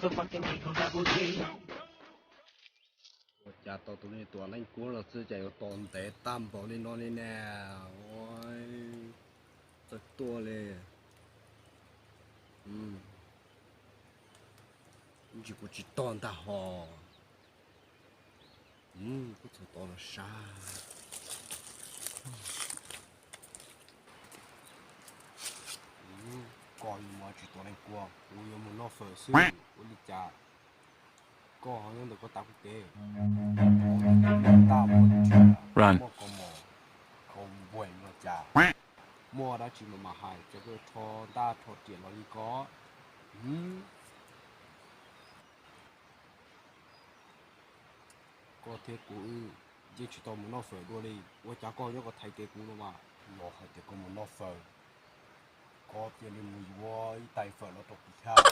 Ua cas tau tus neeg tuam leej kuab los xwb cas yuav tos ntev tag npaum li no li ne? Ua, txawj tuaj li. Ntsis kuv tsis tog ntag hos. Kuv txhua tod los sab. Koj yuav mus tsis tuam leej kuab, kuv yuav mus noj fawm xwb. Ua li cas koj ho nyob ntawm koj tav kuv kev? Muaj koj mos, koj npaim no cas? Muaj dab tsi mas mam hais, cas koj rho ntaj rho riam los li ko? Koj thiab kuv wb yeej tsis tau mus noj fawm dua li, ua cas koj nyob koj thaiv kev kuv no mas? Yog hais tias koj mus noj fawm, koj cia li mus yuav ib tais fawm los rau kuv thiab.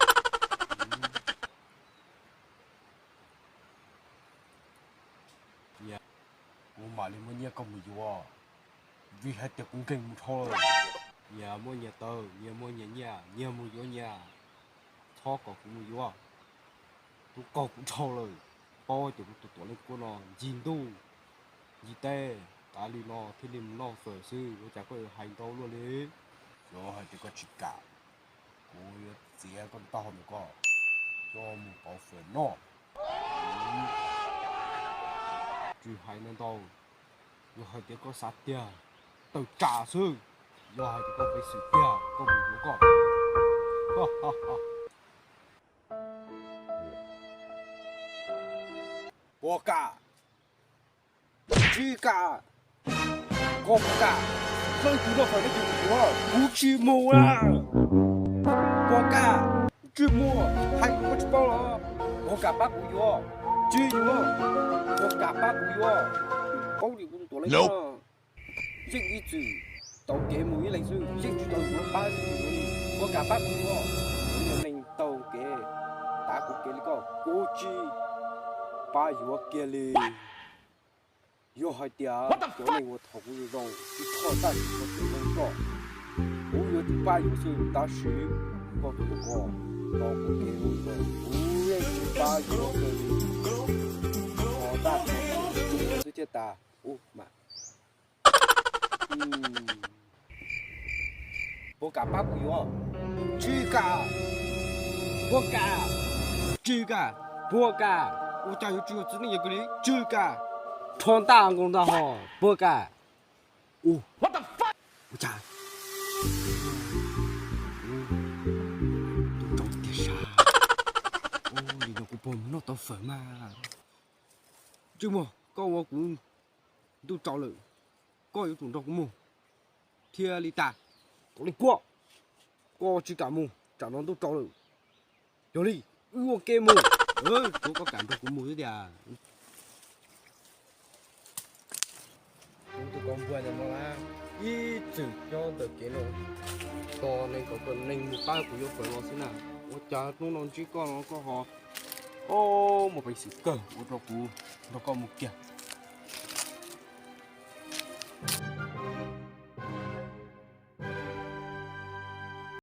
Kuv mam li muab nyiaj koj mus yuav, vim hais tias kuv nkeeg mus dhau lawm. Nyias muaj nyias taw, nyias muaj nyias nyiaj, nyias mus yuav nyias, txhob kom kuv mus yuav. Tus qaug kuv dhau lawm, paub tias kuv tus tuam leej kuab no ncig ntuj ncig teb tas li no thiaj li mus noj fawm xwb, ua cas koj yuav hais ntau luaj li? Yog hais tias koj tsis kam, kuv yuav txiav koj taub hau ntawm koj coj mus pauv fawm noj. Tsis hais ntau ntau, yog hais tias koj xav tiag, tawm tsam xwb. Yog hais tias koj peev xwm tiag, koj mus yuav koj. Puas kam? Tsis kam. Koj puas kam? Leej twg noj fawm leej twg mus yuav, kuv tsis mus na. Puas kam? Tsis mus, hais kuv tsis paub los? Puas kam pab kuv yuav? Tsis yuav. Puas kam pab kuv yuav? Paub tias kuv tus tuam leej no yeej ib txwm taug kev mus ib leeg xwb, yeej tsis tau yuav pab leej twg yuav li. Puas kam pab kuv yuav? Kuv yog neeg taug kev, tav kuv kev li koj, kuv tsis pab yuav kiag li. Yog hais tias cov neeg uas thov kuv zoo zoo, kuv thov tag koj tus zoo koj, kuv yuav tsum pab yuav xwb, tab sis koj tus ntawm ko taug kuv kev zoo zoo, kuv yeej tsis pab yuav kiag li. Thov tag koj tus zoo xwb thiaj tas. Ub mas. Puas kam pab kuv yuav? Tsis kam. Puas kam? Tsis kam. Puas kam? Ua cas yuav tsis yog txiv neej yog kawg li? Tsis kam. Rho ntaj nkaus ntag hos. Puas kam? Ua cas ntuj tsaus tiag sas. Ua li no kuv puas mus noj tau fawm mas? Tsis muaj, koj ua kuv ntuj tsaus lawm, koj yuav tsum nrog kuv mus thiaj li tas. Tuam leej kuab, koj tsis kam mus, tsam no ntuj tsaus lawm. Yog li, wb ua ke mus. Tsuav koj kam nrog kuv mus xwb tiag. Kuv tus kaus npuas ntawm no na, ib txwm nyob ntawm kev no, tos neeg kom neeg mus pab kuv yuav fawm los xwb na. Ua cas hnub no ntsib koj no koj ho, o, muaj peev xwm kawg ua rau kuv nrog koj mus kiag.